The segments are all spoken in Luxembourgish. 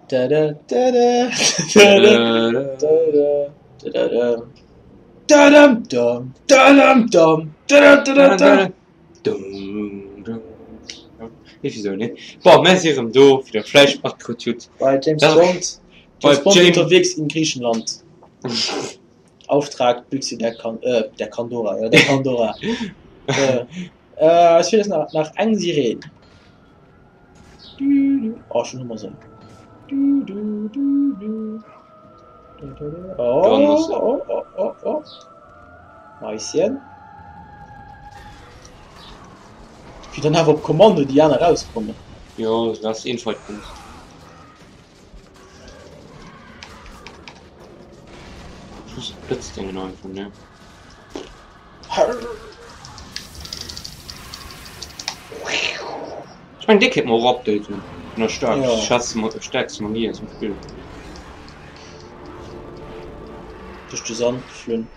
Da da da da da da da da da da dam dam da dam dam da da da da da. Dum, dum, dum. Ich wieso net. Bon, mir si rëm do, wéi der vläicht matkritt hutt. Bei James Dat- Bond. Bei James Bond James- unterwegs in Griechenland. Auftrag Büchse der, kan äh, der Kandora. Ja, der Pandora. äh, äh, es fehlt jetzt nach, nach eng Sirene. Du, du. Oh, schon immer so. Du, du, du, du. Du, du, du. Oh, oh, oh, oh, oh. Maischen. Wéi dann awer op Kommando déi aner rauskommen. Jo, dat ass Infopunkt. Just Blëtzdéngen einfach, ne? Ech meng déi kéint mer och updaten. Vun der stark, Ja. schwächste, stärkste Magie aus dem Spill. Duerch de Sand geflunn.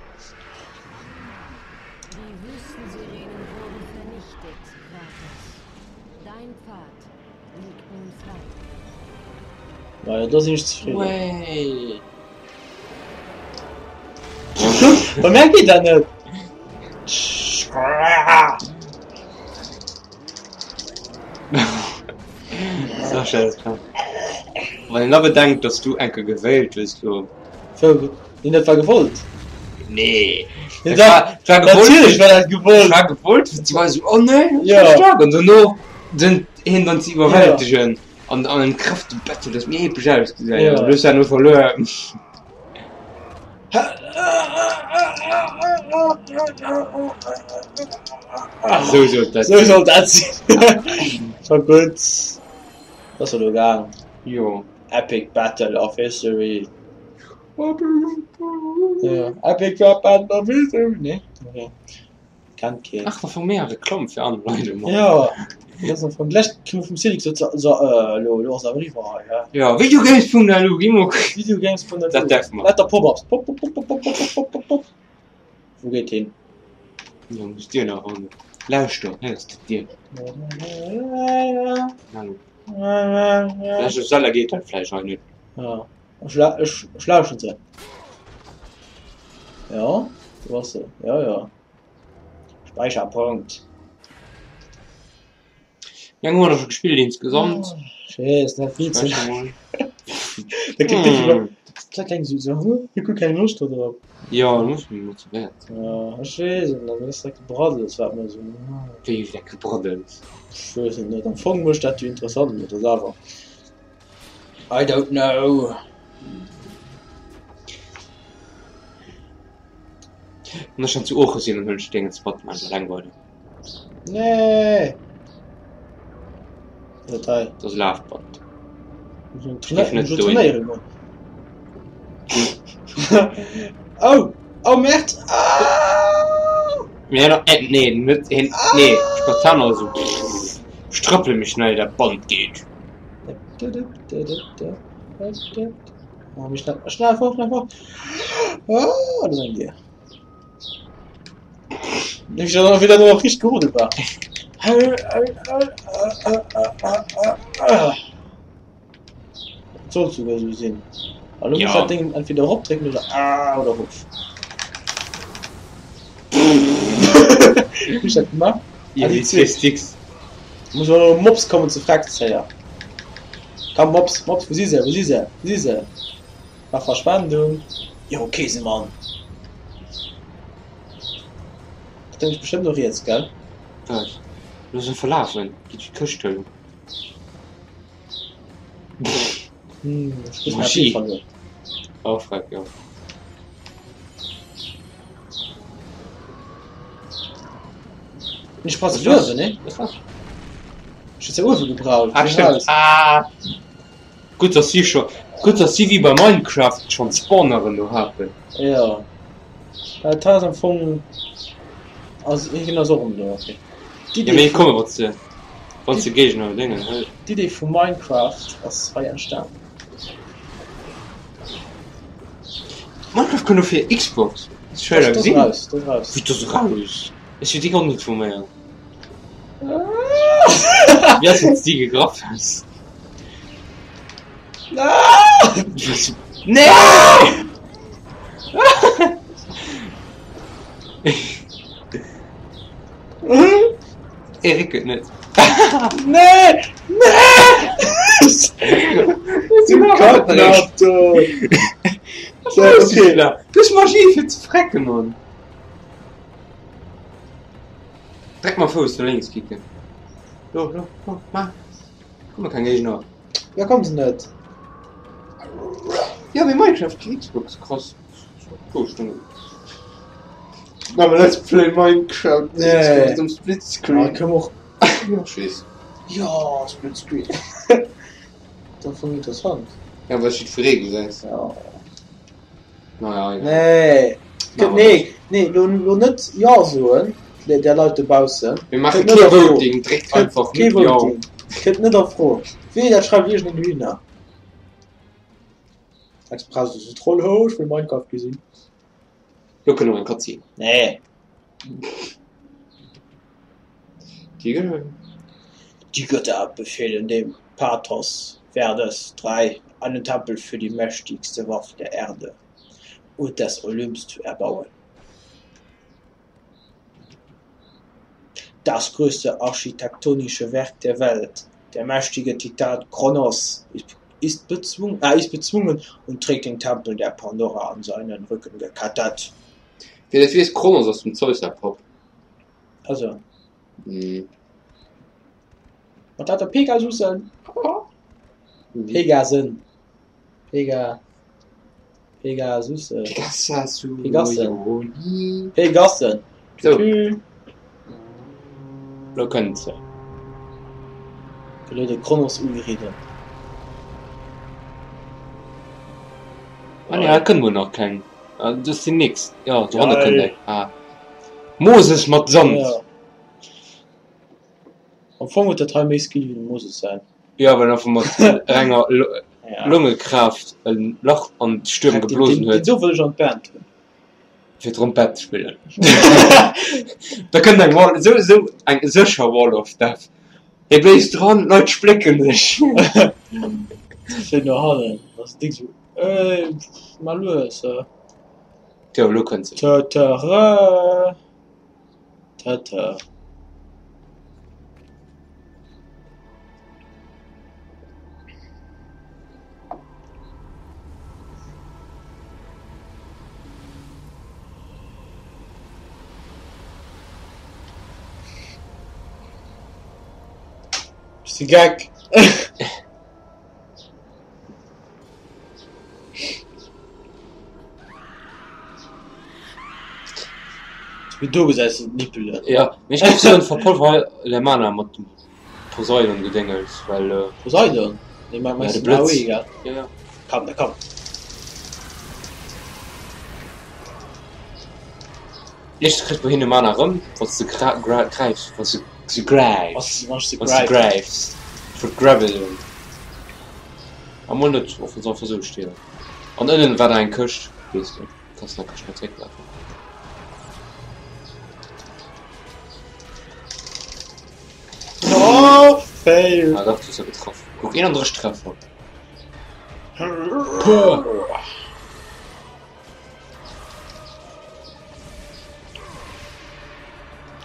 Die Wüstensirenen wurden vernichtet, Kratos. Dein Pfad liegt nun frei. Majo, do sinn ech zefridden. Wey. Bei mär geet dat net. Sascha, das kann. Wann een da bedenkt, dass du enke gewählt hues do. Wou? Nee, dat war gewollt. Nee. Nee, Dat dat, war, dat war gewollt. natierlech war dat gewollt. Dat war gewollt. Die war so, oh nee, das Ja. war stark. Und dono sind hien dann ze iwwerwältegen. An an en Kräfte Battle, das mir epesch ausgesehen. Ja. Also, du hast ja nur verloren. So sollt dat So sinn. sollt dat sinn. Scho gutt. Dat ass elo gaang. Jo. Epic Battle of History. Ja. Epic Rap Battle of History. Nee? Okay. Kennt keen. Ach, da vu mega Reklamm fir aner Leit ëmmer. Ja. Dat ass am Fong d'lescht Kino vum Cédric sot so, äh, elo, elo ass awer eriwwer hei, hä? Ja, Videogames.lu, gi mol. Videogames.lu. Dat däerfe mer. Lauter Pop-ups. Pop, pop, pop, pop, pop, pop, pop, pop, pop. Wou geet hin? Jo, muss d'Dier nach an. Lauschter, héiers de d'Dier? Hallo. Vläicht op Seller geet dat vläicht hei net. Ja. Ech, la ech, ech lauschten se. Ja, do ass se. Ja, ja. Speicherpunkt. Wéi laang hu mer da scho gespillt insgesamt? Ech weess net, vill ze Speicher mol. Da kritt Hm. d'Leit denken sou, so, hu, ech hu keng Loscht do drop. Jo, du muss méi motivéiert sinn. Ja, ech weess et net, dat ass dat Gebraddels, wat mer esou. Wéi dat Gebraddels? Ech weess et net. Am Fong mécht dat jo interessant, mee et ass awer. I don't know. Wann ech dann zu Oochen sinn, dann huelen ech Dingens mat, maan eleng weider. Nee. Dat hei. Dat ass Lafband. Train net dohin. trainéieren goen. Oh, oh Merd. Ah! Nee, no, äh, nee, net hin, nee, spontan also. Ech trëppele mech nei, dat Band geet. Oh, mich schnell, schnell vor, schnell vor. Ah, das ist ein Dier. Ich dann wieder nur noch richtig gerudelt war. Soll sogar so sinn. Also muss Ja. dat Ding entweder eropdrécken oder ah, oder hof. Wie ich dat gemacht? Ja, Ah, die die zwei Sticks. Muss aber noch Mops kommen zu Frackzeier. Komm, Mops, Mops, wo si se? Wo si se? Wo si se? Nach Verschwendung. Jo, Käsemann. Dat Ding ist bestimmt noch riets, gell? Wat? Du ass e verlafen. Geet déi Këscht huelen. Hm, ech muss Magie. nach verloren. Oh, fuck, jo. Ich passe uewen, ne? Was war? Ich hätte uewe gebraucht. Ah, stimmt. Ah. Gutt, dass si scho, gutt, dass si wéi bei Minecraft schonn Spawneren do haten. Ja. Dat hei ass am Fong ass hien ass och erëm do, okay. Ja, mee D'Idee komme wann se, wann se Géigner Déngen hëlt. d'Idee vu Minecraft ass hei entstan. Minecraft kënnt och fir Xbox. Hast du Trailer Dat ass gesinn? raus, dat ass raus. Wéi, dat ass raus? Ech hu déi ganz informéiert. Wéi ass, wann s de déi gegraff hues? Nee! E réckelt net. Nee! Nee! Du Kacknapp, du! So, okay. Du hues Magie fir ze frecken, Mann. Dreck mam Fouss no lénks kicken. Lo, lo, lo, ma. Komme keng Géigner. Ja, kommen se net. Ja, mee Minecraft Xbox krass. Awer let's play Minecraft Nee. um Split Screen. Ah, komm och. Ja, ech weess. Ja, Split Screen. Dat fand interessant. Ja, well jiddweree gesäis. Ja. Naja, egal. Nee. Machen Nee, nee, lo, lo net ja soen, der Leit dobaussen. Mir maache Kënnt net kee a Fro. Voting, dréckt einfach Kee net Jo. Voting. Kënnt net a Fro. Wee, dat schreift iergendeen dohinner. Express ass e Troll, ho, ech wëll Minecraft gesinn. Do kënnt och eng Cutscene. Nee. Déi gëtt. Die Götter befehlen dem Pathos Verdes 3 einen Tempel für die mächtigste Waffe der Erde und des Olymps zu erbauen. Das größte architektonische Werk der Welt, der mächtige Titan Kronos, ist, bezwungen, äh, ist bezwungen und trägt den Tempel der Pandora an seinen Rücken gekettet. Fir dat weess, Kronos ass dem Zeus säi Papp. Also, Mhm. mat lauter Pegasussen. Mhm. Pegasen. Pega. Pegasusse. Pegasus. Pegasen. Joni. Pegasen. So. Tü. Lo kënnt se. Elo de Kronos ugeridden. Ah nee, hei kënnt mol nach keng. Ah, das sinn nix. Ja, doranner Geil. kënnt eng. Ah. Moses mat Sand. Ja. Am Fong huet dat hei méi Skill wéi de Moses säin. Ja, well en einfach mat renger Ja. Lungekraaft en Lach an d'Stuerm Den, geblosen den, den huet, sou wëll ech an d'Band hunn. fir Trompett ze spillen. Da kënnt eng Wall, sou, sou eng sécher Wall of Death. Hie bléist dran, d'Leit splécken sech. Schéin no hannen. Ass déck sou, ey, mal lues. Jo, elo kënnt se. Tö tö rö. Tö tö. Bist du geck? Wéi do gesäis de d'Nippelen. Ja, mee ech géif soen, verpolver hei Lemana mat dem Poseidon-Gedéngels, well. Poseidon? Nee, mä Ja, meinst de du den Blëtz. AOE, gell? Ja, ja. Komm, da komm. Éischtens kriss bei hinne Mana erëm, wann s de gra gra gräifs, wann s de se gräifs, Wann s de wann s de gräifs. gräifs. Ech wollt grabbe soen. A mol net, och wann se einfach sou stinn. An ënnen war nach eng Këscht, weess de, kanns nach Këscht nach zrécklafen. Oh, fail. Ah dach, du hues se getraff. Kuck, 31 Treffer. Puh.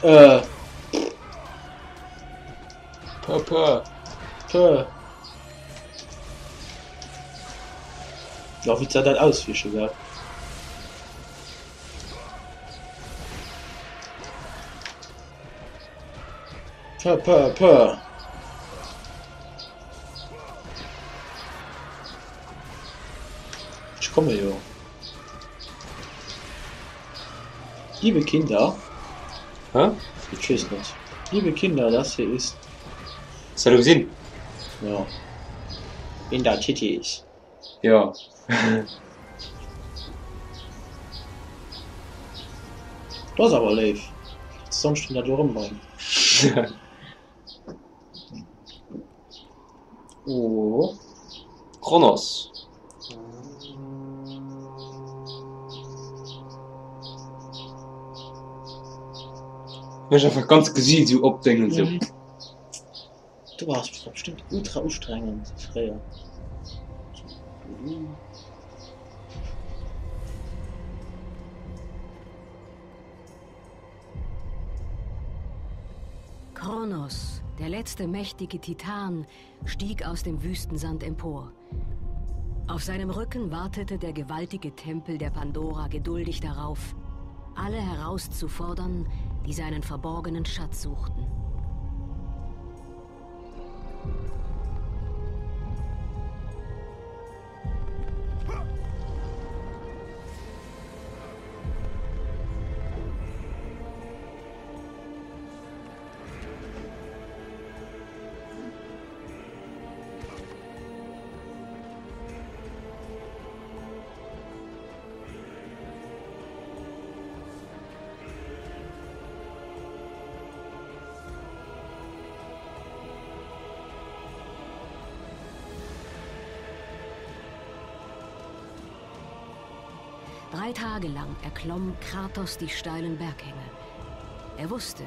Äh. Puh, puh. Puh. Ja, wéi soll dat auswischen, gell? Puh, puh, puh. Ech komme jo. Liebe Kinder. Hä? Ich weess net. Liebe Kinder, das hier ist. Hast du gesinn? Ja. In der Titties. Ja. Du ass awer léif. Sonst dat lo rëmbréngen. Oh. Kronos. Mech einfach ganz Gesiit sou opdéngen sou. Mhm. Du warst bestimmt ultra ustrengend fréier. Kronos, der letzte mächtige Titan, stieg aus dem Wüstensand empor. Auf seinem Rücken wartete der gewaltige Tempel der Pandora geduldig darauf, alle herauszufordern, die seinen verborgenen Schatz suchten. Drei Tage lang erklomm Kratos die steilen Berghänge. Er wusste,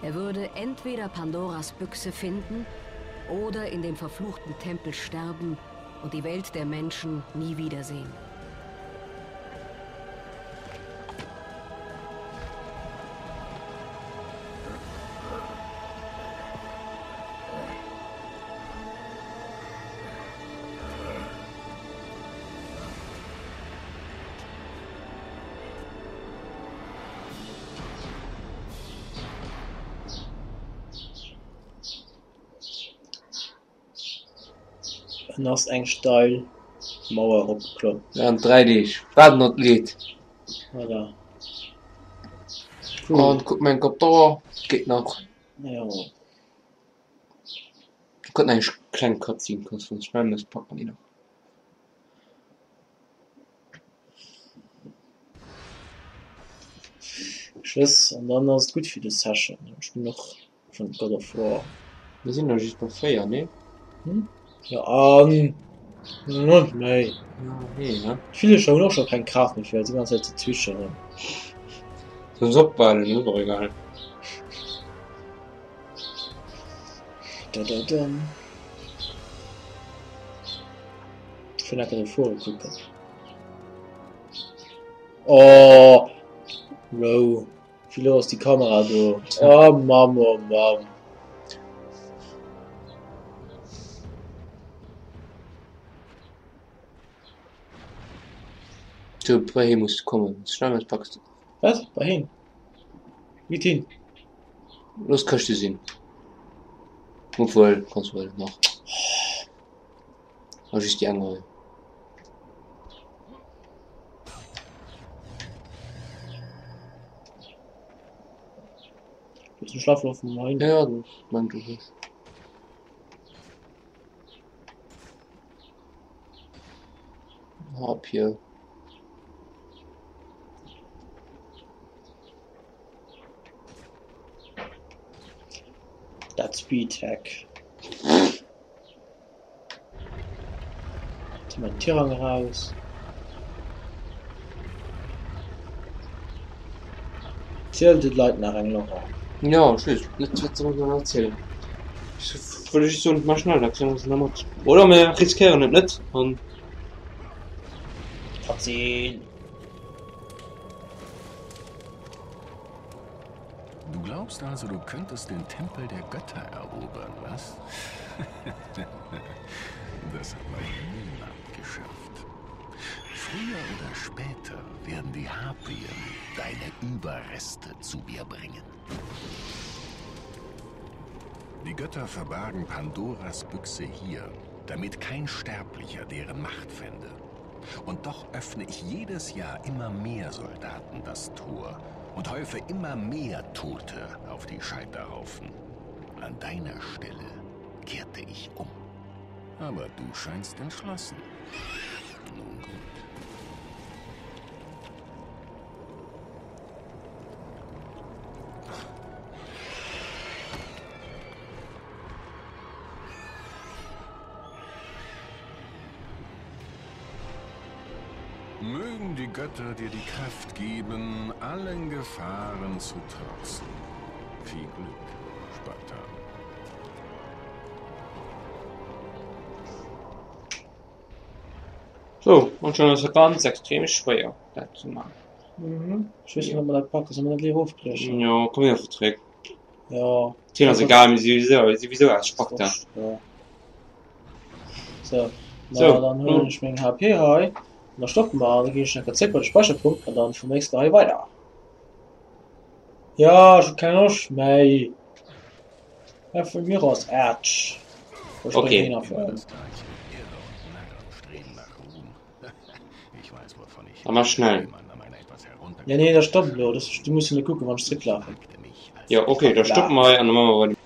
er würde entweder Pandoras Büchse finden oder in dem verfluchten Tempel sterben und die Welt der Menschen nie wiedersehen. En ass eng steil Mauer eropgeklomm. Während 3 Deeg. Waarden op d'Leed. Voilà. An kuck meng op d'Auer, geet nach. Jo. Kënnt nach eng kleng Cutscene, wanns du schnell muss, packe mer déi nach. Ech wëss, an dann ass et gutt fir des Session. Ech hunn och vun God of War. Mir sinn jo just bei 4, nee? Hm? Jo, an net méi. Ja, nee, ne? D'Villecher hunn och scho keng Kraaft méi fir déi ganz Zäit ze zwitscheren. Sollen se ophalen, ass och egal. Da da dam. Ech wëll enker do fuere kucken. Oh! Bro, wéi lo ass déi Kamera do? Oh Mamm, oh Mamm. Du, bei hee muss kommen. Schnell, sonst packs du. Wat? Bei heen? Wéi hin? Looss Këschte sinn. Obwuel, kanns huelen nach. Ah, just déi eng hei. Looss den Schlafloch vum hei. Ja, das meint du nicht. Hab hier. Dat Speedhack. Zieh mal den Tirang raus. Ziel de Leit nach eng Laurent. Ja, ech weess net wat soll ech nach erzielen. Ech wëll just soen, mach schnell, da kréie mer se nach mat. Oder mir riskéieren et net an. Cutscene. Du glaubst also, du könntest den Tempel der Götter erobern, was? Das hat noch niemand geschafft. Früher oder später werden die Harpien deine Überreste zu mir bringen. Die Götter verbargen Pandoras Büchse hier, damit kein Sterblicher deren Macht fände. Und doch öffne ich jedes Jahr immer mehr Soldaten das Tor und häufe immer mehr Tote auf die Scheiterhaufen. An deiner Stelle kehrte ich um. Aber du scheinst entschlossen. Nun gut. Mögen die Götter dir die Kraft geben, allen Gefahren zu trotzen. Viel Glück, Spartan. So, an schon ass et ganz extrem schwéier dat ze man. Mhm. Ech weess net, ob mer dat packen. Solle mer dat léiwer ofbriechen? Jo, komm mir einfach zréck. Jo. D'Zeen ass egal, mir si souwisou, souwisou aus Sparta. Ja. So, ma So, dann huelen ech meng HP hei an da stoppe mer an da ginn ech nach zréck bei de Speicherpunkt an dann vum nächsten hei weider. Ja, ech hu keng Loscht méi. Ja, vun mir aus, Ätsch. Ech Okay. bréngen heen einfach ëm. Da mach schnell. Ja, nee, da stopp elo. Das, du muss jo net kucken, wann ech zrécklafen. Jo, okay, da stoppe mer hei an da maache mer bei dem.